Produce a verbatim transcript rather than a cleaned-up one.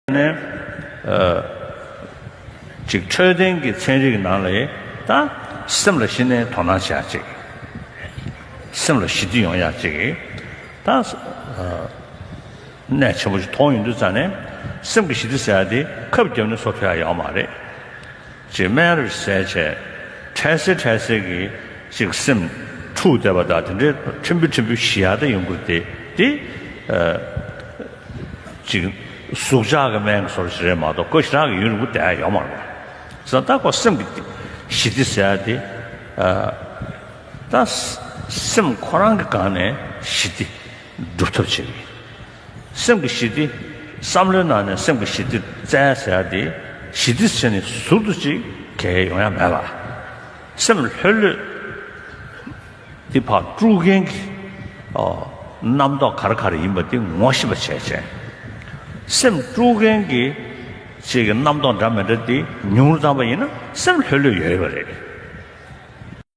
ནས་ཨ་ཅིག་འཕྲོད་བསྟེན་གྱི་ཚན་རིག་ནང་ལ་ད་སེམས་ལ་གཞི་ནས་དོ་སྣང་བྱེད་ཡག་ཅིག་སེམས་ལ་ཞི་བདེ་ཡོང་ཡག་ཅིག་ད་ཨ་གནད་ཆེན་པོ་ཞིག་མཐོང་ཡོང་དུས་ཙང་ནས། སེམས་ཀྱི་ཞི་བདེ་ཟེར་ཡག་དེ་ཁབ་བརྒྱབ་ནས་བཟོ་ཐུབ་ཡག་ཡོད་མ་རེད། ཅེས་སྨན་རེ་ཟས་བྱས། འཕྲལ་སེལ་འཕྲལ་སེལ་གྱི་ཅིག་སེམས་འཁྲུག་བསྡད་པ་དང་། དེ་འདྲའི་ཕྲན་བུ་ཕྲན་བུ་ཞི་ཡག་དེ་ཡོང་གི་རེད་དེ། དེ་ཨ་ཅིག་ཟུག་བཅག་གི་སྨན་གྱི་བཟོ་འདྲ་ཞིག་རེད་མ་གཏོགས། ཁོ་ཞེ་དྲག་གི་ཡུན་རིང་པོ་བསྡད་ཡག་ཡོད་མ་རེད་པ། ས་ད་ཁོ་སེམས་ཀྱི་ཞི་བདེ་ཟེར་ཡག་དེ་ཨ་ད་སེམས་ཁོ་རང་གི་སྒང་ནས་ཞི་བདེ་སྒྲུབ་ཐབས་བྱེད་ཀྱི། སེམས་ཀྱི་ཞི་བདེ། བསམ་བློའི་ནང་ནས་སེམས་ཀྱི་ཞི་བདེ་བཙལ་ཟེར་ཡག་དེ། ཞི་བདེ་ཟེར་ནས་ཟུར་དུ་ཅིག་གང་ཡང་ཡོང་ཡག་མེད་པ། སེམས་ལྷོད་ལྷོད་དེ་ཕར་དཀྲུག་མཁན་གྱི་ཨོ་རྣམ་རྟོག་ག་རེ་ག་རེ་ཡིན་པ་དེ་ངོ་ཤེས་པ་བྱས་བྱས། སེམས་དཀྲུག་མཁན་གྱི་ཅིག་གི་རྣམ་རྟོག་འདྲ་མི་འདྲ་དེ་ཉུང་རུ་བཏང་པ་ཡིན་ན། སེམས་ལྷོད་ལྷོད་ཡོད་པ་རེད།